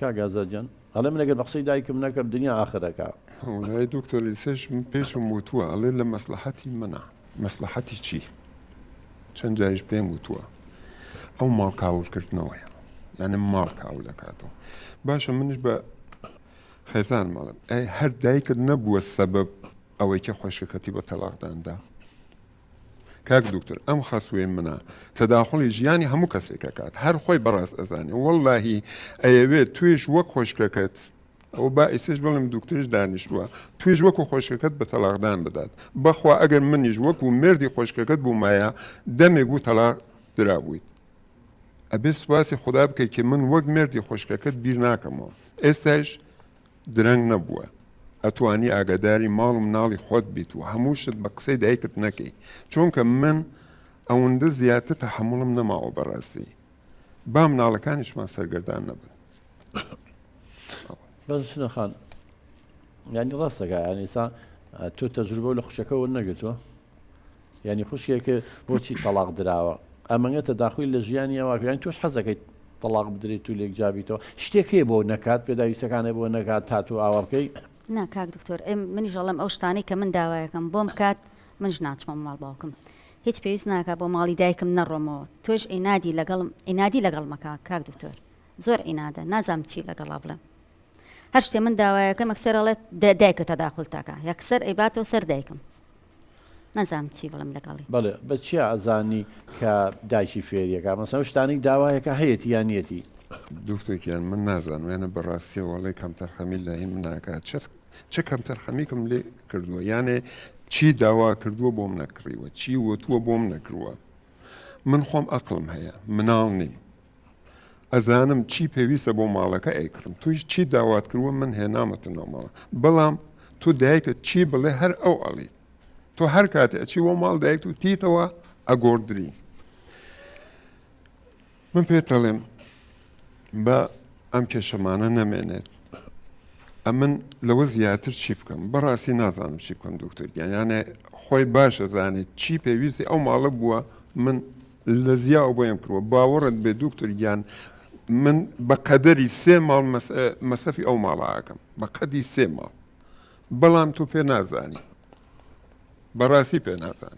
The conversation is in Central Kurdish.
کاک ئازاد گیان ئەڵێ من ئەگەر بە قسەی دایکم نەکەم دنیا ئاخر ئەکا. وەڵایی دکتۆر ئیسەش من پێشم وتووە ئەڵێ لە مەسڵەحەتی منە مەسڵەحەتی چی چەند جاریش پێم وتووە ئەو ماڵ کاول کردنەوەیە یعنی ماڵ کاول دەکاتەوە باشە منیش بە خێزان ماڵم ئەی هەر دایکت نەبووە سەبەب ئەوەی کە خۆشەکەتی بە تەلاقداندا کاک دوکتور ئەم خەسووی منە تەداخوڵی ژیانی هەموو کەسێک ئەکات هەر خۆی بەڕاست ئەزانێ وەڵاهی ئەیەوێت تویش وەک خۆشکەکەت ئەو با ئیسش بڵێم دوکتورش دانیشتووە تویش وەکو خۆشکەکەت بە تەلاقدان بدات بەخوا ئەگەر منیش وەکو مێردی خۆشکەکەت بوومایە دەمێک بوو تەلاق درابوویت ئەبێ سوپاسی خودا بکەی کە من وەک مێردی خۆشکەکەت بیر ناکەمەوە ئێستایش درەنگ نەبووە ئەتوانی ئاگاداری ماڵ و مناڵی خۆت بیت و هەموو شت بە قسەی دایکت نەکەی چونکە من ئەوەندە زیاتر تەحەموڵم نەماوە بەڕاستی با مناڵەکانیشمان سەرگەردان نەبن. بەس شنە خان یانی ڕاستەکە یانی ئێستا تۆ تەجروبە لە خوشەکە وەرنەگرتووە یانی خوشکێک بۆچی تەڵاق دراوە ئەمەنگە تەداخولی لە ژیانی ئەوە یانی تۆش حەزەکەیت تەڵاق بدرێت و لێک جابیتەوە شتێک هەیە بۆ نەکات پێداویستەکانە بۆ نەکات تا تۆ ئاوا بکەی نا کاک دکتۆر ئێ منیش ئەڵێم ئەو شتانەی کە من داوایەکەم بۆم بکات منش ناچمە ماڵ باوکم هیچ پێویست ناکا بۆ ماڵی دایکم نەڕۆمەوە تۆش عینادی لەگەڵم عینادی لەگەڵ مەکە کاک دکتۆر زۆر عینادە نازانم چی لەگەڵا بڵێم هەر شتێ من داوایەکەم یەکسەر ئەڵێت دایکە تەداخول تاکە یەکسەر ئەیباتەوە سەر دایکم نازانم چی بڵێم لەگەڵی. بەڵێ بە چیا ئەزانی کە دایکی فێریەکا مەسەن ئەو شتانەی داوایەکا هەیەتی یان نیەتی؟ دکتۆر گیان من نازانم یانە بەڕاستیەوە ئەڵێ کەمتەرخەمی لە هی من ناکات چ چ کەمتەرخەمیکم لێ کردووە یانێ چی داوا کردووە بۆم نەکڕیوە چی وتووە بۆم نەکرووە من خۆم ئەقڵم هەیە مناڵ نیم ئەزانم چی پێویستە بۆ ماڵەکە ئەیکڕم تویش چی داوات کردووە من هێنامەتە ناو ماڵە بەڵام تۆ دایکت چی بڵێ هەر ئەو ئەڵیت تۆ هەر کاتێ ئەچی بۆ ماڵ دایکت و تیتەوە ئەگۆڕدری من پێت ئەڵێم بە ئەم کێشەمانە نەمێنێت ئەمن لەوە زیاتر چی بکەم بەڕاستی نازانم چی بکەم دکتۆر گیان یانێ خۆی باشە زانێت چی پێویستی ئەو ماڵە بووە من لە زیاوە بۆیم کردوە باوەڕت بێ دوکتور گیان من بە قەدەری سێ ماڵ مەسەفی ئەو ماڵە ئەکەم بە قەدی سێ ماڵ بەڵام تۆ پێ نازانی بەڕاستی پێ نازانی.